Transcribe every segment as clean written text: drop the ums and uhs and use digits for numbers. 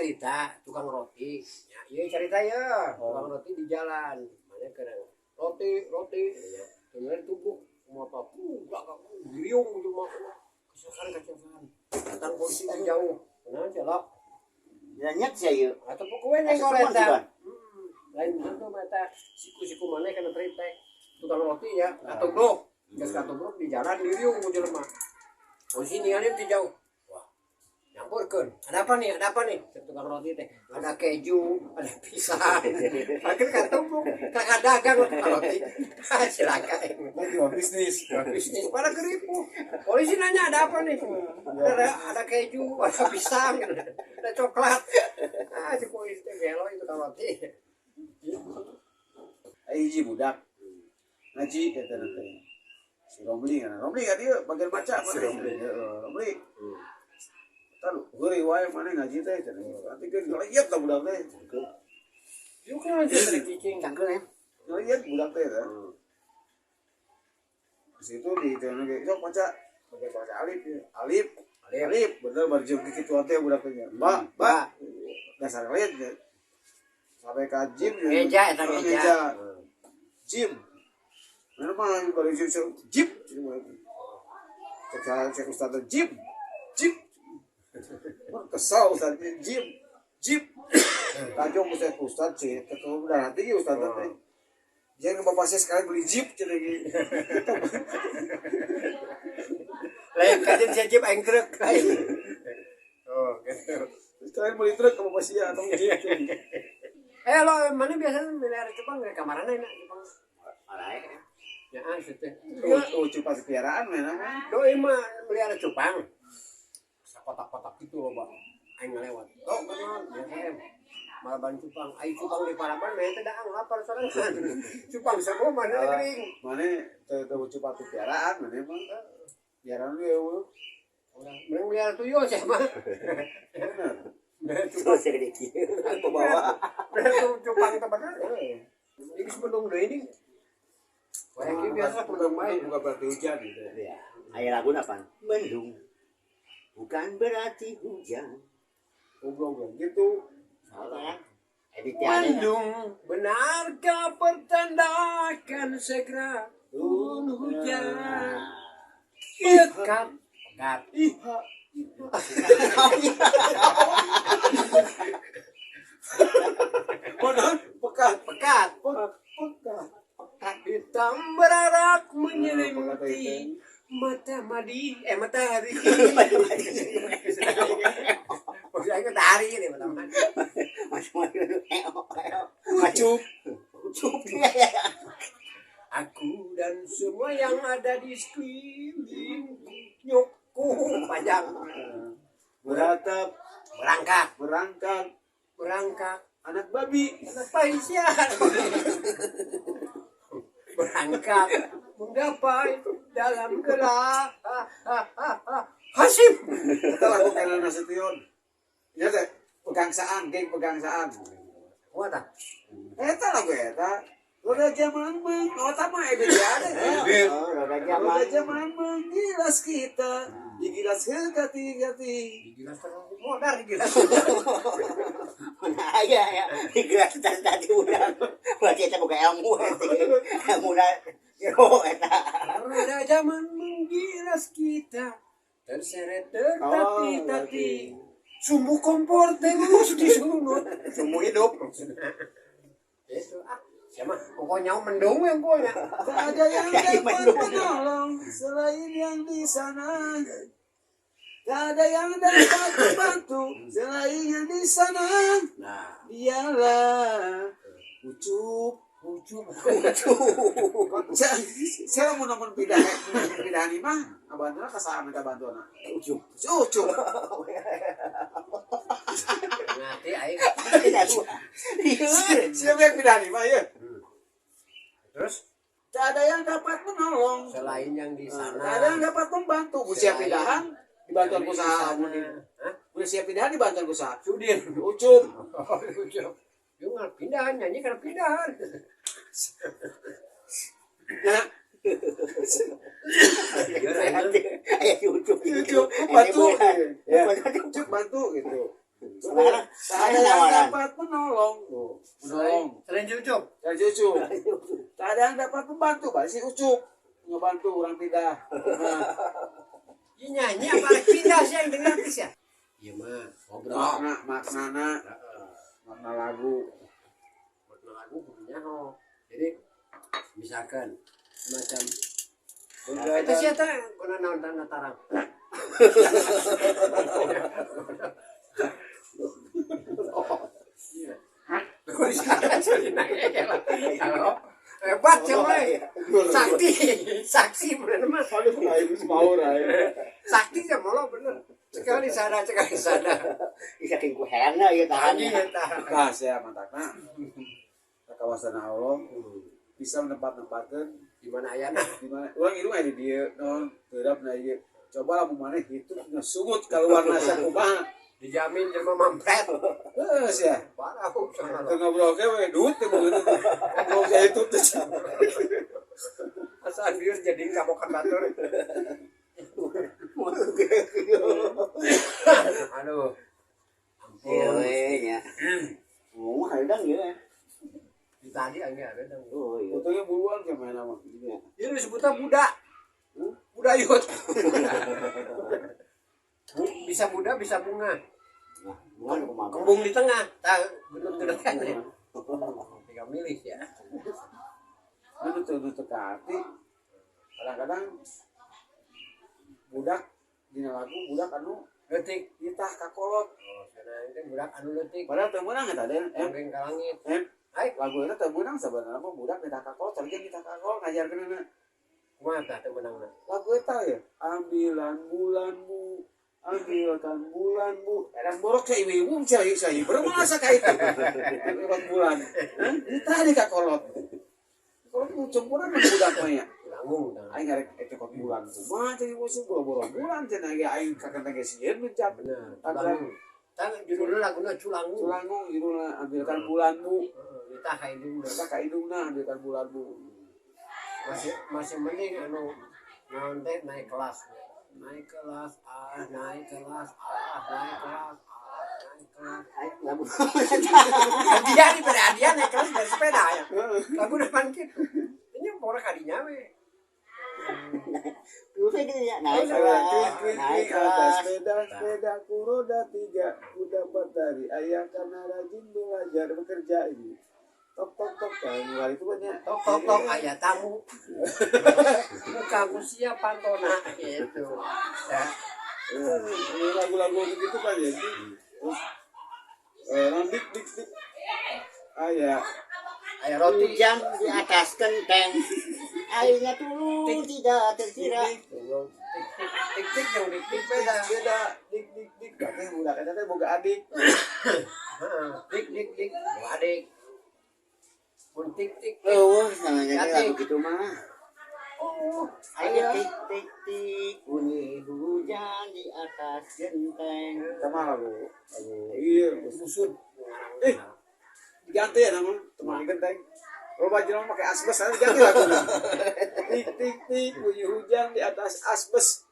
Cerita tukang roti. Ya, ieu cerita ya, tukang roti di jalan. Mana kena roti, roti. Ya, kemudian tubuh motor, gak giriung gitu mah. Kecelakaan, kecelakaan. Datang polisi di jauh. Kenapa celok? Nyet sih yuk. Atau pokoknya Asa neng teman kereta. juga. Lain tentu mata siku-siku mana kena teritek. Tukang roti ya, atau blok. Gas atau blok di jalan diriung ku jelema. Polisi ninggalin di jauh. Wah, nyampurkeun. Ada apa nih? Ada apa nih? Cek tukang roti teh. Ada keju, ada pisang. Akhirnya katumpuk. Kakak dagang tukang roti. Ah, silakan. Kan jual bisnis. Bisnis pada keripu. Polisi nanya ada apa nih? Ada keju, ada pisang, ada coklat. Ah, si polisi teh gelo itu tukang roti. Hiji budak ngaji eta teh. Si Romli kan. Romli kan ieu bagian maca mana? Si Romli. Heeh, Romli. Tah heureuy wae mana ngaji teh cenah. Nanti geus ngeliat lah budak teh. Yuk kan aja dari cicing. Cangkeul ya. Ngeliat budak teh teh. Di situ di cenah ge sok maca pakai bahasa alif ya. Alif. Alif. Alif bener baru jeung kitu teh budak teh. Ba, ba. Dasar ngeliat ya. Sampai ka jim ya. Ngeja eta ngeja. Jim. Mana mah baru jim jim. Cek cek ustaz jim. Jim. Wah, kesal ustaz jim. Jim. Tajong ustaz ustaz sih, ketemu udah nanti ustaz teh. Jangan ke bapak saya sekali beli jeep cenah gitu. Lain kajian si jeep aing truk. Oh, gitu. Sekalian beli truk ke bapak saya atau jeep. Eh lo mana biasanya melihara cupang ke kamarana enak cupang. Arae. Ya ah situ. Oh, cupang piaraan mana mah. Doi mah melihara cupang. Kotak-kotak gitu loh, Bang. Aing ngelewat. Oh, kenal biasa em. Malaban cupang, ai cupang di paraban mah teh daang lapar sorangan. Cupang semua mana kering. Mana teu teu cupang piaraan mana mah. Piaraan ge eueuh. Mending melihara tuyul sih mah. Bener. Melihara cupang. Terus segede kieu ke bawah. Melihara cupang teh bener. Ini geus mendung deui ini. Wayang ieu biasa mendung bae. Bukan berarti hujan gitu. Ya. Aya lagu apa? Mendung. Bukan berarti hujan. Goblok gitu. Salah. Edit ada. Mendung, benarkah pertandakan segera turun hujan? Pekat, pekat. Iha. Padahal pekat, Pekat, pekat, pekat. pekat hitam berarak menyelimuti mata madi, matahari. Maksudnya matahari ini mata madi. Macam-macam. Ucup. Ucup. Aku dan semua yang ada di sekelilingku nyokku panjang Beratap, berangkat berangkat, berangkat anak babi. anak Paisyah berangkat menggapai dalam gelap Hasim Kita lagu Karen Nasution. Ya teh, pegangsaan, geng pegangsaan. Wah tak Eta lagu eta. Roda zaman meng, oh tama edit ya ada. Oh, roda zaman. Roda zaman menggilas kita, digilas ke gati-gati. digilas terlalu modar digilas Mana aya ya digerak tadi udah. Berarti eta boga ilmu ilmu da jero eta. Roda zaman menggilas kita terseret tertati-tati sumbu kompor terus disunut Sumbu hidup. Itu ah siapa pokoknya mendung yang pokoknya Tak ada yang dapat menolong selain yang di sana. Tak ada yang dapat membantu selain yang di sana. Nah, Dialah Ucup. Ucup. Saya mau nonton pindah pindahan imah, abantuna ka minta bantuan. Ucup. Ucup. Ngerti aing. Siapa yang pindahan imah ya? Terus Tak ada yang dapat menolong. selain yang di sana. Tak ada yang dapat membantu. Bu siap pindahan dibantuan ku saha. Hah? Bu siap pindahan dibantuan ku saha. Sudin. Ucup. Oh, Ucup. Lu nggak pindahan, nyanyi karena pindahan. Nah, Aya si Ucup. Ucup bantu. Ya. Ucup bantu gitu. Salah. ada yang nawaran. dapat menolong. Tuh, menolong. Selain si Ucup. Ya si Ucup. Tak ada yang dapat membantu, berarti si Ucup ngebantu orang pindah. Nah, Ini nyanyi apa pindah sih yang dengar sih ya? Iya mah, ngobrol. Makna maknana makna lagu. Makna lagu punya oh. Jadi misalkan semacam itu siapa guna naon tanda tarang. Iya. Kalau hebat coba sakti, sakti bener mah. Aduh, aing mau aing. Sakti ya molo bener. Sekali sana, sekali sana. Ih, saking ku herangna ieu tahan. Anjing eta. Tah saya matakna. Kawasan Allah bisa menempat-nempatkeun Di mana ayana? di mana urang irung aya di dieu naon geurap na ieu. Coba lamun maneh hitu ngesungut keluar nasa kumaha. Dijamin jelema mampret. Heeh sia. Parah sama Teu ngobrol ge we duit teh begitu. Ngobrol saya itu teh. Asaan biur jadi kabokan batur. Aduh. Iya Ampun. we nya. Ngomong hareudang ieu. Di tadi angge ada dong. Oh iya. Untungnya buruan ke mana mah. Iya. Ini disebutnya budak. Budak yut. Bisa muda, bisa bunga. Nah, bukan kumaha. Kembung di tengah. Tahu belum terdekat ya. Tinggal milih ya. Anu teu nu teu kaarti. Kadang-kadang budak dina lagu budak anu Leutik. nitah ka kolot. Oh, sana itu budak anu leutik. Padahal teu meunang eta teh. Kambing ka langit. Ai lagu eta teu meunang sabenerna mah budak nitah ka kolot, tapi nitah ka kolot ngajarkeunana. Kumaha tah teu meunangna? Lagu eta ya, ambilan bulanmu, ambilkan bulanmu. Edan borok saya ibu-ibu saya saya bermasa ka itu. Ambilkan bulan. Hah? Nitah di ka kolot. Kolot nu cempuran mah budak mah ya. Langung tah. Aing ngarek eta kok bulan kumaha jadi musuh boro-boro bulan cenah ge aing kakanteng ge sieun mencap. Bener. Culangung. Tah judulna laguna Culangung. Culangung judulna ambilkan bulanmu. Heeh, nitah ka hidungna. Eta ka hidungna ambilkan bulanmu. Masih masih mending anu naon teh naik kelas. Naik kelas A, naik kelas A, naik kelas A, naik kelas. Lagu. Hadiah nih pada hadiah naik kelas dari sepeda ya. Lagu depan gitu. Ini orang kadinya we. Terus gitu ya, naik kelas, Klik klik naik klik atas kelas. sepeda sepeda ku roda tiga ku dapat dari ayah karena rajin belajar bekerja ini. Tok tok tok kan mulai itu banyak. Tok tok tok ayah tamu. Muka ku siap pantona gitu. Ya. Ini lagu-lagu begitu kan ya. Terus dik dik dik. Ayah Ayah roti. Hujan di atas genteng. Airnya turun tidak terkira. dik dik Tik tik tik tik yang dik tik beda. beda dik dik dik berarti budak eta teh boga adik. Heeh. Dik dik dik. Boga adik. Mun tik tik. Oh, namanya lagu gitu mah. Oh, Ayo tik tik tik bunyi hujan di atas genteng. Sama lagu lagu iya busut. Diganti ya nama teman genteng. Kalau baju nama pakai asbes, nanti diganti lagunya. Tik tik tik bunyi hujan di atas asbes.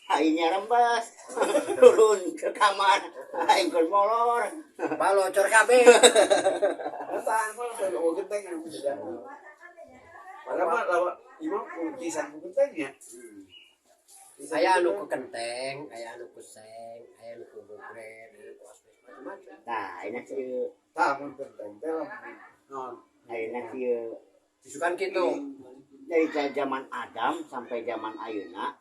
Airnya rembes turun ke kamar. Aing keur molor. Balocor kabeh. Eta mah lagu genteng yang diganti. Padahal mah lawa imam lukisan genteng ya. Aya anu ku kenteng, aya anu ku seng, aya anu ku gogren, aya anu ku asbes macam-macam. Nah, ayeuna kieu, Tah mun genteng teh lamun non. ayeuna kieu. Disukan kitu. Dari zaman Adam sampai zaman ayeuna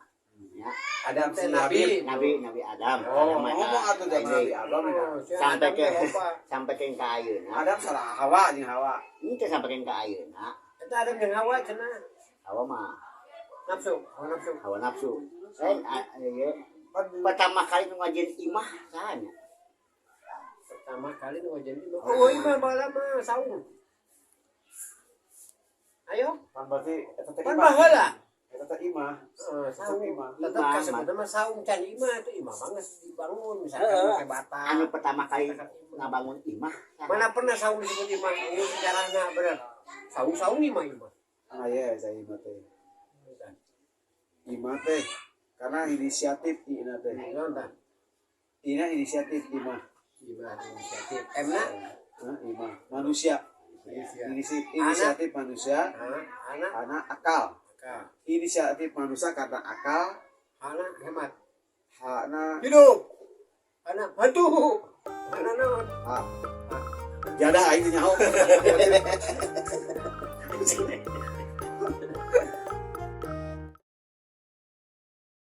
ya. Adam Teh si Nabi. Nabi. Nabi Nabi Adam. Oh, Adam eta. ngomong atuh zaman Nabi Adam ya. Oh, si Sampai Adam ke teh loba. sampai ke ka ayeuna. Adam salah Hawa jeung Hawa. Ini teh sampai ke ka ayeuna. Eta Adam jeung Hawa cenah. Hawa mah Nafsu, hawa nafsu. hawa nafsu. Ieu pertama kali nu ngajieun imah saha nya? Pertama kali nu ngajieun imah. Oh, imah baheula mah saung. Ayo, Pan berarti eta teh pan imah. baheula. Eta teh imah. Heeh, saung. Imah. Tetep Imah, kasebutna mah saung can imah itu imah banget dibangun misalkan Heeh. pakai bata. Anu pertama kali ngabangun imah saha? Mana pernah saung disebut imah? Ini sejarahnya bener. Saung-saung imah imah. Ah iya, saya imah teh. Imah teh karena inisiatif ina teh. Naon tah? Ina inisiatif imah. Gimana inisiatif? M na? Hah, Ima manusia. Manusia. Inisiatif manusia, Anak, anak, anak akal. Akal. Inisiatif manusia karena akal, Anak hemat. Hakna Hidup. Anak bantu. Anak naon? Ha. Jadah aing teh nyaho.